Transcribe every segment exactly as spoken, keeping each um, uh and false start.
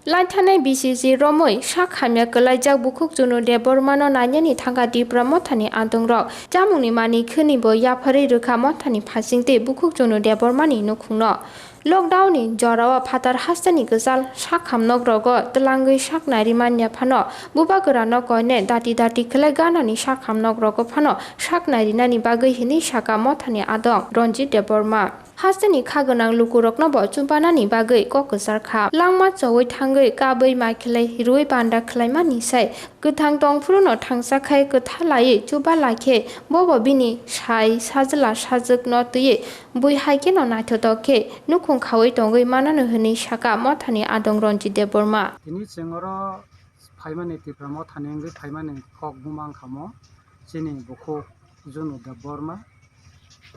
Laithanai B C C romwi sak hamya kwlaijak bukhuk Junu Debbarmano nainani thangkha Tipra Mothani adongrok. Chamungni manwi khwnibo yapharwi rwkha Mothani phasingtwi bukhuk Junu Debbarmani nukhungno. Lockdownni jorao phatar hasteni kwchal sak ham nogrogo twlangwi sak nairi manya phano bubagrano koinai dati dati khlai ganani sak ham nogrogo phano sak nairinani bagwi hinwi sakha Mothani adong Ranjit Debbarma. Hasteni kha gwnang lukurokno bo chubanani bagwi kok kwchar kha. Langma chowi thangwi kabwi mai khlai rwi banda khlaimani sai kwthang tongphuru no thangsa khai kwtha laiwi chuba lai khe bobo bini sai sajla sajwk no twiwi bui hai kheno naithotok khe nukhung khawi tongwi manano hwnwi sakha Mothani adong Ranjit Debbarma. Tini chwng oro phaimani Tipra Mothani wngwi phaimani kok buma wngkha mo chini bukhuk Junu Debbarma,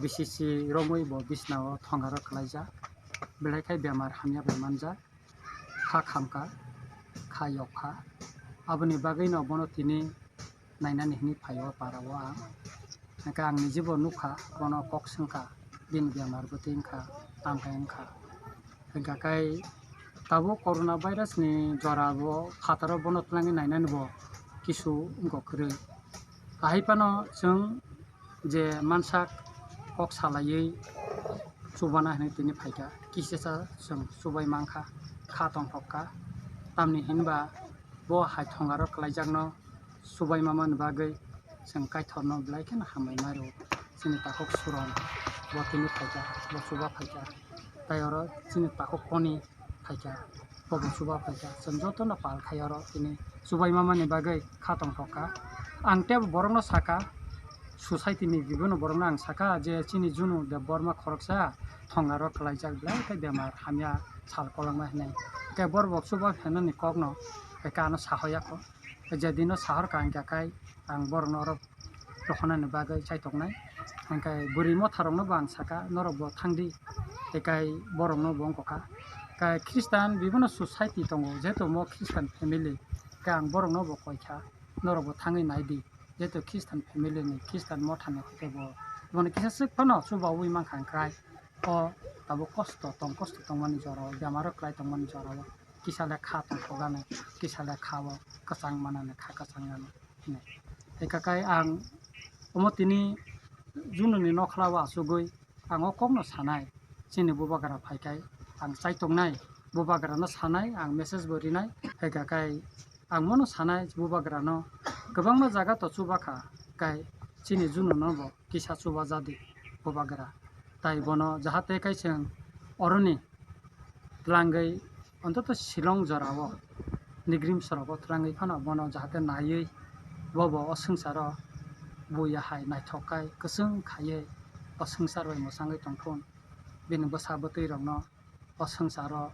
B C C romwi bo bisnao thongaro kwlaijak, belai khai bemar hamya bai manjak, kha khamkha, kha yokha, aboni bagwino bono tini nainani hinwi phaio parao ang. Hwnkhe ang nijibo nukha, bono kok swngkha, bini bemar bwtwi wngkha, tamkhe wngkha. Hwnkha khe tabuk corona virus ni jora bo phataro bono twlangwi nainani bo kisu wngkha kwrwi. Ahai phano chwng je mansak kok salaiwi chubana hinwi tini phaikha, kisisa chwng chubai mankha, kha tongthokka. Tamni hinba bo hai thongaro kwlaijakno chubai mamani bagwi chwng Kaitorno belai kheno hambai maro. Chini takhuk Suron bo tini phaikha, bo chuba phaikha. Tai oro chini takhuk Koni phaikha, bobo chuba phaikha. Chwng jotono pal khai oro tini chubai mamani bagwi kha tongthokka. Ang tei borokno sakha, society ni bibino borokno ang sakha je chini Junu Debbarma khoroksa thongaro kwlaijak belai khe bemar hamya sal kolokma hinwi. Hwnkhe borok bo chuba phainani kokno hwnkhe ano sahoya kho. Je dino sahorkha hwnkhe khai ang borokno oro rohonani bagwi chaitoknai. Hwnkhe bwrwi motharokno bo ang sakha, norok bo thangdi, tei kai borokno bo wngkha kha. Kai Christian bibino society tongo, jehetu omo Christian family, kai ang borokno bo koikha, norok bo thangwi naidi, jehetu Christian family ni, Christian mothani hwnkhe bo, bono kisa swk phano chubaui mankha hwnkhe, o tabuk kosto tong, kosto tongmani jorao, bemaro kwlai tongmani jorao, kisa le kha tongthokgani, kisa le kha o kwchang manani, kha kwchang gani. Hwnkhe kai ang omo tini Jununi nokhlao achugwi ang o kokno sanai, chini bubagra phaikai ang chaitongnai, bubagrano sanai, ang message bo rinai, hwnkhe kai ang mono sanai bubagrano kwbangma jaga to chubakha, kai chini Jununo bo kisa chubajadi bubagra, tai bono jahate kai chwng oroni twlangwi, ontoto Shillong jorao nigrim sorogo twlangwi phano bono jahate naiwi bobo o swngcharo buya hai naithok kai kwchwng khaiwi o swngchar bai mwchangwi tongthun, bini bwsa bwtwi rokno o swngcharo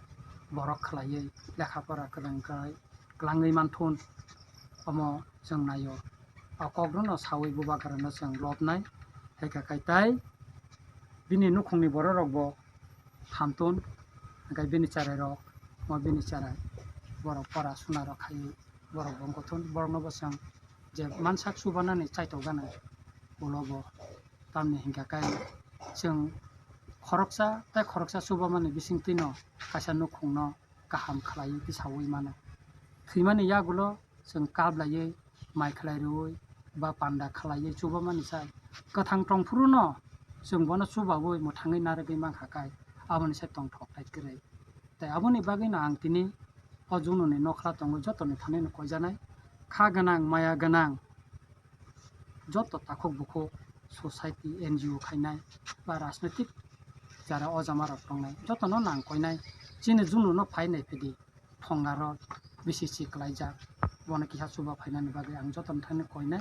borok khlaiwi lekha pora kwrwng kwrwi kwlangwi manthun, omo chwng naio. O kokrokno sawi bubagrano chwng lobnai, hai kha khai tai bini nukhungni bororokbo hamtun, hwnkhe bini cherairok, omo bini cherai, borok pora sunarok khaiwi borokbo wngkha thun, boroknobo chwng je mansak chubanani chaitokgani ulo bo, tamni hwnkha khe chwng khoroksa tei khoroksa chubamani bisingtwino kaisa nukhungno kaham khlaiwi tisaui mano. Thwimani yagulo chwng kap laiwi, mai khlai rwui, ba panda khlaiwi chubamani sai kwthang tongphuru no chwng bono chubaui mwthangwi narwgwi mankha kai, aboni sai tongthok thai kwrwi. Tei aboni bagwino ang tini o Jununi nokhla tongwi jotoni thanino koijanai, kha gwnang, maya gwnang, joto takhuk bukhuk, society, N G O khainai ba rajnoitik jara o jama rok tongnai, jotono nang koinai, chini Jununo phai nai phidi, thongaro bisi si kwlaijak, bono kisa chuba phainani bagwi ang jotono thani koinai.